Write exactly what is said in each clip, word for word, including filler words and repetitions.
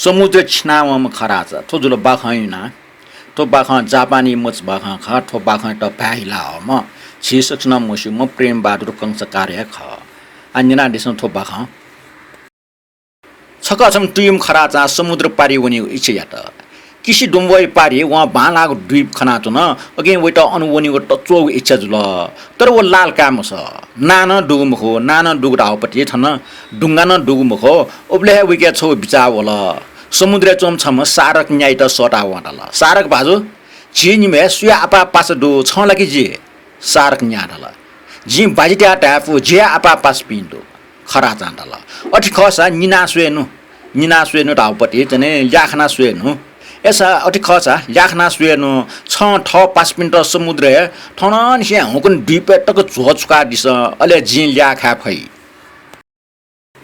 समुद्र छिनावंम्ह खराचा। थ्व जुल बाखं इना। थ्व बाखं जापानी मच बाखं खः। थ्व बाखंयात भाय् हिला हःम्ह, झी सकसिनं मस्यूम्ह प्रेम बहादुर कंसाकारया खः। आ, न्यनादिसँ थ्व बाखं। छकः छम्ह तुयुम्ह खराचां समुद्र पारि वनेगु इच्छा यात। किसि दुम्बोइ पारि वं बांलाःगु द्वीप खनाच्वन। अकिं वइत अन वनेगु तच्वःगु इच्छा जुल। तर व लाल काये मसः। नां नं दुगु मखु, नां नं दुगु धाःगुपति थन, दुंगा नं दुगु मखु। उबलय् हे वइके छगू बिचाः वल। समुद्रय् च्वंम्ह छम्ह सारक न्याइत सःताः वं धाल, "सारक भाजु, झी निम्हय् सुया आपाः पासा दु, छं ला कि जि?" सारक न्यां धाल, "जिं बाजितयाः धायेफु, जि हे आपाः पासापिं दु।" खराचां धाल, "अथे खःसा निना स्वये नु, निना स्वये नु धाःगुपति थन ल्याखना स्वये नु। अय्सा अथे खःसा ल्याखना स्वये नु, छं थः पासापिन्त समुद्रय् थनंनिसें हुंकन द्वीपय् तक झ्वः छुकादिसँ, अले जिं ल्याः खाये फइ।"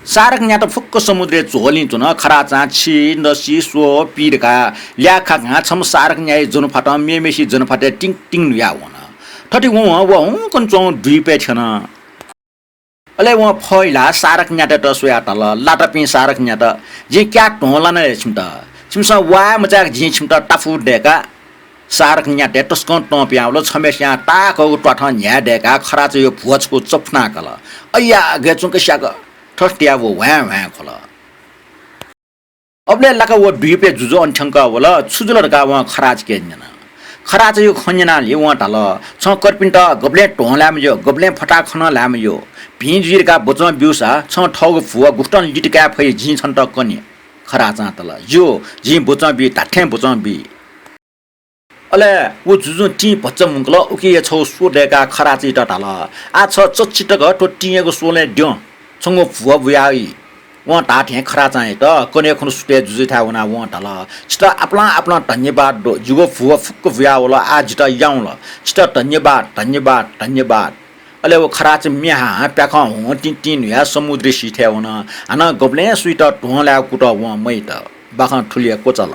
सारक न्यात फुक्क समुद्रय् झ्वलिं च्वन। खराचां छि, नसि, स्व, पि धकाः ल्याः खाकां छम्ह सारक न्याया जन्हुफातं मेम्हेसिया जन्हुफातय् तिङ तिङ न्हुयाः वन। थथे वं व हुंकन च्वंगु द्वीपय् थ्यन। अले वं फहिलाः सारक न्यातयात स्वयाः धाल, "लातापिं सारक न्यात, जिं क्या ध्वं लाना ले छिमित? छिमिसं वाये मचाय्क जिं छिमित ताफु दय्काः सारक न्यातय् तसकं तं पिहां वल। छम्हेस्यां ताःकःगु त्वाथं न्ह्याय् दय्काः खराचाया भुवा छकू चफुना काल। अय्या, गय् च्वंक स्याक।" थथे धयाः व ह्वाँय् ह्वाँय् ख्वल। अबलय् लाक्क व द्वीपय् जुजु अन थ्यंकः वल। छु जुल धकाः वं खराचाके न्यन। खराचाया खँ न्यनाः लि वं धाल, "छं कर्पिन्त गबलें ध्वं लाये मज्यू, गबलें फताहा खँ नं लाये मज्यू। भिं जुइ धकाः बचं ब्यूसा छं थःगु भुवा गुकथं लित काये फइ जिं छन्त कने।" खराचां धाल, "ज्यू, जिं बचं बी, धात्थें बचं बी।" अले व जुजुं तिं भचा मुंकल। उकिया छगू स्व दय्काः खराचायात धाल, "आः छ चच्छि तक थ्व तिंयागु स्वलय् द्यँ, छंगु भुवा बुयाः वइ।" वं धाःथें खराचायात कन्हय् खुन्हु सुथय् जुजुथाय् वनाः वं धाल, "छितः आपालं आपालं धन्यवाद दु। जिगु भुवा फुक्क बुयावल, आः जितः याउँल। छितः धन्यवाद, धन्यवाद, धन्यवाद।" अले व खराचा म्ये हाहां प्याखं हुं तिं तिं न्हुयाः समुद्र सिथय् वन। हानं गबलें सुइत ध्वं लायेगु कुतः वं मयात। बाखं थुलि हे क्वचाल।